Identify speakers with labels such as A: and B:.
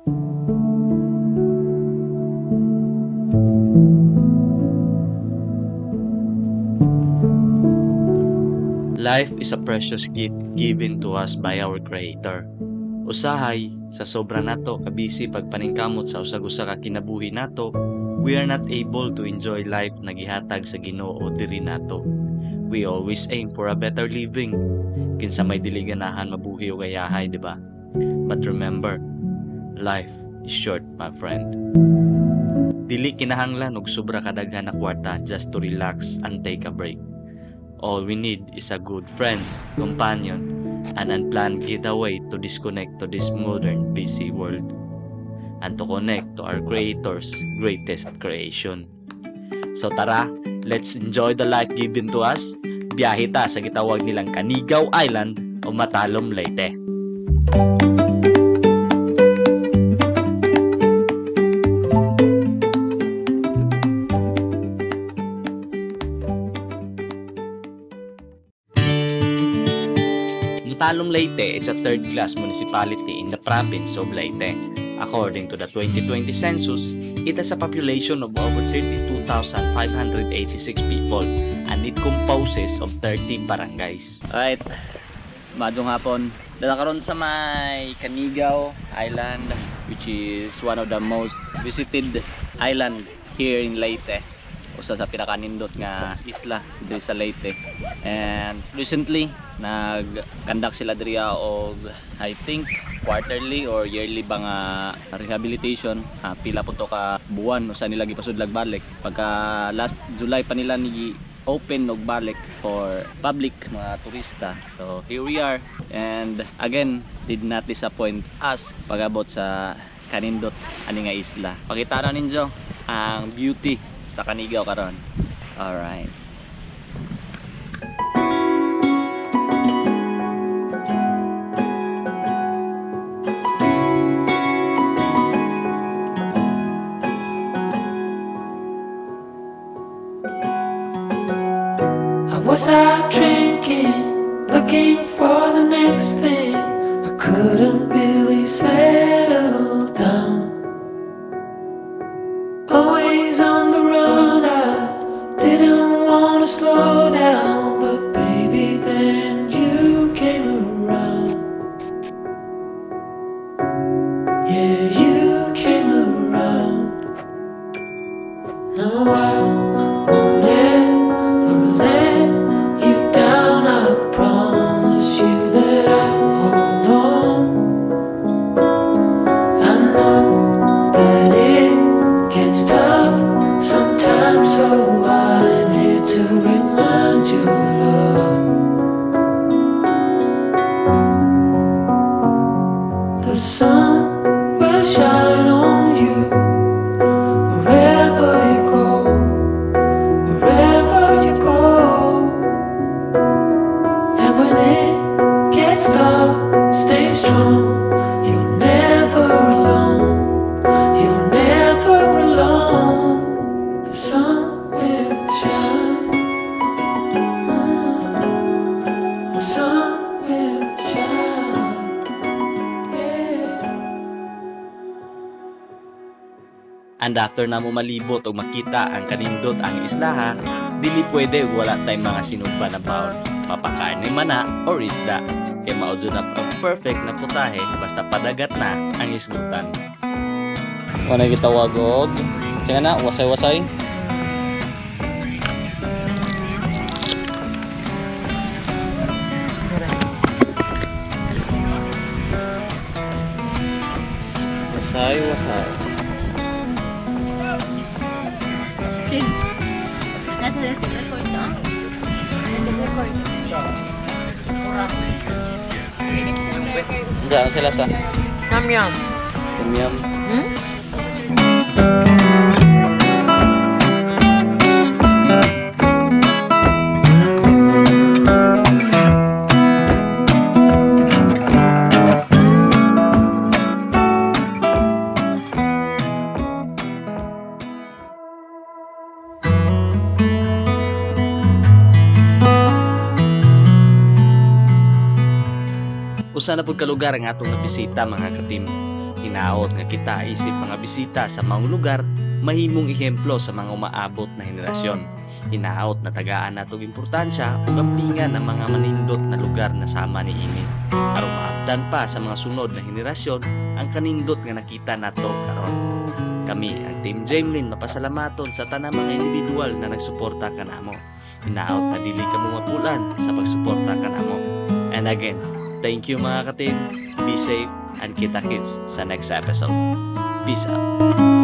A: Life is a precious gift given to us by our Creator. Usahay, sa sobra nato kabisi pagpaningkamot sa usag-usa ka kinabuhi nato, we are not able to enjoy life na gihatag sa Ginoo diri nato. We always aim for a better living. Kinsa may dili ganahan mabuhi og ayahay, di ba? But remember, life is short, my friend. Dili kinahanglan og sobra kadaghan na kwarta just to relax and take a break. All we need is a good friends, companion, and unplanned getaway to disconnect to this modern busy world and to connect to our Creator's greatest creation. So tara, let's enjoy the life given to us. Biyahe ta sa gitawag nilang Canigao Island o Matalom, Leyte. Matalom, Leyte is a third-class municipality in the province of Leyte. According to the 2020 census, it has a population of over 32,586 people and it composes of 30 barangays.
B: Alright, maayong hapon. Dala karon sa may Canigao Island, which is one of the most visited island here in Leyte. Usa sa pinakanindot nga isla diri sa Leyte. And recently, nag-conduct sila diri og, I think, quarterly or yearly ba nga rehabilitation. Pila po to ka buwan usa nila gipasudlag balik. Pagka last July pa nila ni open og balik for public mga turista. So here we are, and again, did not disappoint us pag-abot sa kanindot ani nga isla. Pakita na ninyo ang beauty sa Canigao karon. Alright.
C: I was out drinking, looking for the next thing. I couldn't really settle down. Always on the run, I didn't wanna slow down. But baby, then you came around. Yeah, you came around. No, I won't ever let you down. I promise you that I'll hold on. I know that it gets tough sometimes, so I'm here to remind you, love. The sun will shine on you wherever you go, wherever you go. And when it gets dark, stay strong. You're never alone. You're never alone. The sun will shine. The sun will shine. Yeah.
A: And after na mo malibot o makita ang kanindot ang islaha, dili pwede wala tay mga sinugba na baon. Mapakarne man na or isda. Kay mao jud na ang perfect na putahe basta padagat na ang isgutan.
B: Wala gitawag og sige na, wasay-wasay. Wasay, wasay.
D: Nasa record na? Nasa record.
B: Diyan sila sa
D: Yum yum.
B: Yum yum.
D: Hmm?
A: Usa na pud ka lugar ang atong nabisita, mga katim. Hinaot nga kita isip mga bisita sa maong lugar mahimong ehemplo sa mga umaabot na henerasyon. Hinaot na tagaan natog importansya ug ampingan ang mga manindot na lugar na sama niini, aron maabdan pa sa mga sunod na henerasyon ang kanindot nga nakita nato karon. Kami, ang Team Jamelin, mapasalamaton sa tanang mga individual na nagsuporta kanamo. Hinaot na dili kamo mapulan sa pagsuporta kanamo. And again, thank you, mga ka-team. Be safe and kita kits sa next episode. Peace out.